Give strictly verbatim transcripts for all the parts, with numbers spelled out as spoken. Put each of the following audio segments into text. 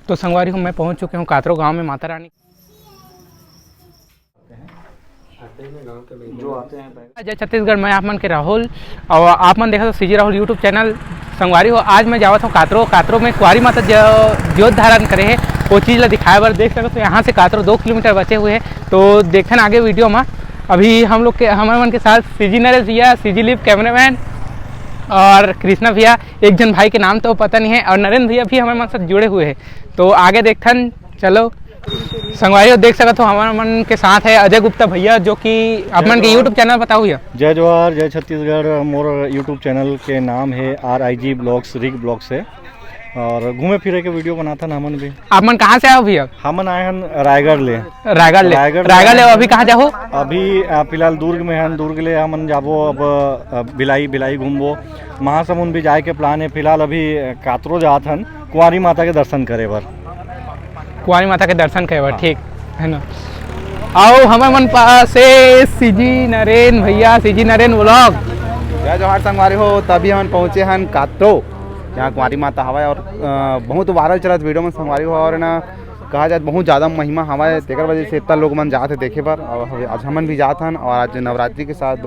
तो संगवारी हो, मैं पहुंच चुके हूं कातरो गांव में माता रानी। जो आते हैं जय छत्तीसगढ़, मैं आप मन के राहुल और आप मन देखत हो CG Rahul YouTube channel। संगवारी हो, आज मैं जावत हूं कातरो। कातरो में कुंवारी माता जो ज्योत धारण करे हे, वो चीज ला दिखाए बर। देख सकत हो, यहां से कातरो दो किलोमीटर बचे हुए हे। तो देखथन आगे video में। अभी हम लोग के, हमर मन के साथ CG नरेश भैया, CG Live cameraman और कृष्णा भैया, एक जन भाई के नाम तो पता नहीं है, और नरेंद्र भैया भी हमर मन साथ जुड़े हुए हैं। तो आगे देखथन, चलो। संगवारी हो, देख सकत हो, हमर मन के साथ है अजय गुप्ता भैया, जो कि आप मन के YouTube channel बताओ भैया। जय जोहार, जय छत्तीसगढ़। मोर YouTube channel के नाम है RIG Vlogs, रिग ब्लॉग्स है। और घूमे फिरे के video बनाथन हमन भी। आप मन कहाँ से आए हो भैया? हमन आए हन रायगढ़ ले। रायगढ़ ले। रायगढ़ ले। रायगढ़ ले, अभी कहाँ जाहो? अभी, अ, फिलहाल दुर्ग में हन, दुर्ग ले हमन जाबो अब, अ, भिलाई, भिलाई घूमबो। महासमुंद भी जाए के plan है। फिलहाल अभी, अ, कातरो जात हन कुंवारी माता के दर्शन करे बर। कुंवारी माता के दर्शन करे बर, हाँ। ठीक है ना। आओ, हमर मन पास से CG नरेन भैया, CG नरेन vlog। जय जोहार संगवारी हो, तभी हमन पहुँचे हन कातरो, जहाँ कुंवारी माता हवय और, अ, बहुत viral चलत video में संगवारी हो, और ना कहा जाए बहुत ज़्यादा महिमा हवय, तेकर वजह से इतना लोग मन जात हे देखे बर। और हम, आज हमन भी जात हन और आज नवरात्रि के साथ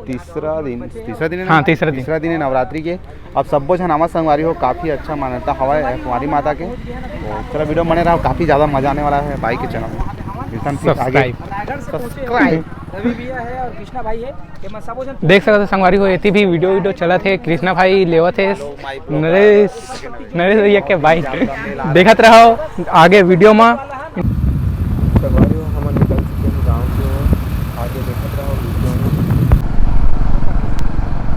तीसरा दिन, तीसरा दिन है ना? हाँ, तीसरा दिन। तीसरा दिन है नवरात्रि के। अब सब्बो झन आवा संगवारी हो, काफ़ी अच्छा मान्यता हवय कुंवारी माता के। तो चलो video में बने रहो, काफ़ी ज़्यादा मज़ा आने वाला है भाई के channel में। मिलतन फिर आगे। Subscribe। Subscribe। रवि भैया है और कृष्णा भाई है, ये मैं सबो झन देख सकत हो संगवारी हो, एती भी video video चलत हे, कृष्णा भाई लेवत हे नरेश, नरेश भैया के bike। देखत रहो आगे video में। संगवारी हो, हमन निकल चुके हैं गांव की ओर। आगे देखत रहो video में।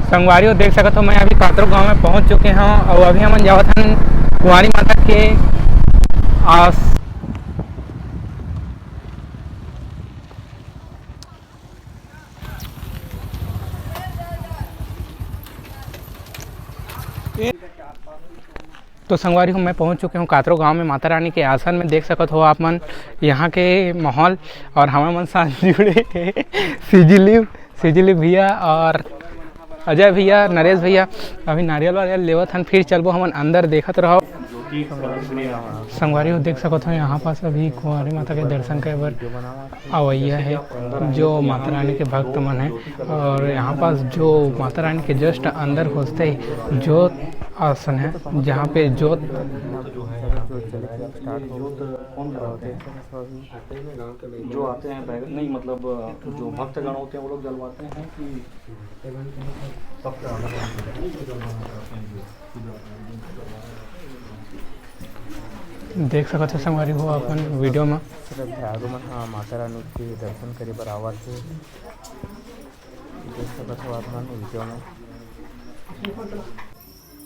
संगवारी हो, देख सकत हो, मैं अभी कातरो गांव में पहुंच चुके हूं और अभी हमन जावत हन कुंवारी माता के आस। तो संगवारी हो, मैं पहुंच चुके हूं कातरो गांव में, माता रानी के आसन में। देख सकत हो आप मन यहां के माहौल, और हमर मन साथ जुड़े हे CG Live, CG Live भैया और अजय भैया, नरेश भैया। अभी नारियल वारियल लेवत हन, फिर चलबो हमन अंदर, देखत रहो। संगवारी हो, देख सकत हो, यहां पास अभी कुंवारी माता के दर्शन करे बर अवइया हे, जो माता रानी के भक्त मन हे। और यहां पास जो माता रानी के just अंदर घुसते ही जोत आसन हे, जहां पे जोत जो आते हैं बैग-, नहीं, मतलब, जो भक्तगण होते हैं, वो लोग जलवाते हैं कि देख सकत हो संगवारी हो अपन video में। श्रद्धालु मन ह माता रानी के दर्शन करे बर आवत हे। देख सकत हो आप मन video में।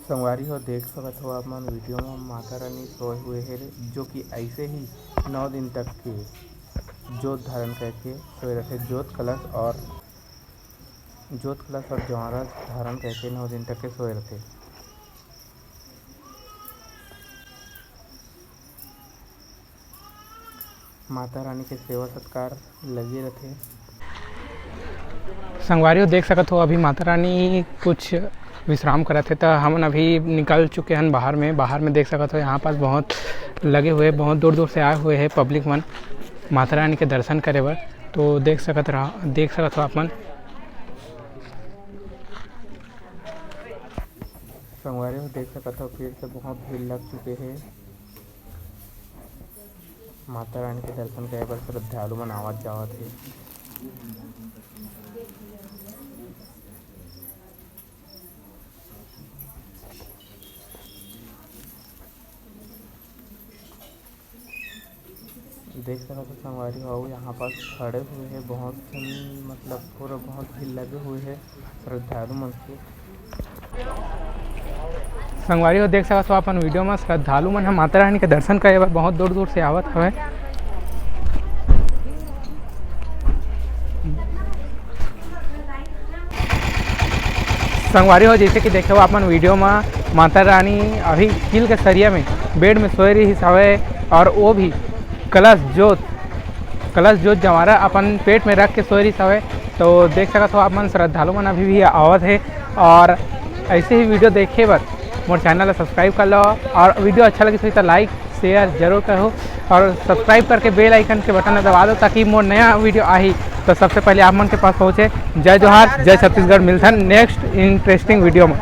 संगवारी हो, देख सकत हो आप मन video में, माता रानी सोए हुए हे, जो कि ऐसे ही नौ दिन तक के जोत धारण करके सोए रथे। जोत कलश और जोत कलश और ज्वारा धारण करके नौ दिन तक के सोए रथे। माता रानी के सेवा सत्कार लगे रथे। संगवारी हो, देख सकत हो, अभी माता रानी कुछ विश्राम करत हे, त हमन अभी निकल चुके हन बाहर में। बाहर में देख सकत हो, यहाँ पास बहुत लगे हुए, बहुत दूर दूर से आए हुए हैं public मन माता रानी के दर्शन करे बर। तो देख सकत रहा, देख सकत हो आप मन। संगवारी हो, देख सकत हो, फिर से बहुत भीड़ लग चुके हे। माता रानी के दर्शन करे बर श्रद्धालु मन आवत जावत हे। देख सकत हो संगवारी हो, अउ यहाँ पास खड़े हुए हे बहुत झन, मतलब पूरा बहुत भीड़ लगे हुए हे श्रद्धालु मन के। संगवारी हो, देख सकत हो अपन video में श्रद्धालु मन ह माता रानी के दर्शन करे बर बहुत दूर दूर से आवत हवय। संगवारी हो, जैसे कि देखे हो अपन video में, माता रानी अभी कील के सरिया में bed में सोए रहिस हवय और वो भी कलश जोत, कलश जोत जवारा अपन पेट में रख के सोए रहिस हवय। तो देख सकत हो आप मन, श्रद्धालु मन अभी भी आवत हे और ऐसे ही video देखे बर मोर चैनल ला सब्सक्राइब कर लो, और वीडियो अच्छा लगिस होही त लाइक शेयर जरूर करो, और सब्सक्राइब करके बेल आइकन के बटन ला दबा दो, ताकि मोर नया वीडियो आही तो सबसे पहले आप मन के पास पहुँचे। जय जोहार, जय छत्तीसगढ़, मिलथन नेक्स्ट इंटरेस्टिंग वीडियो में।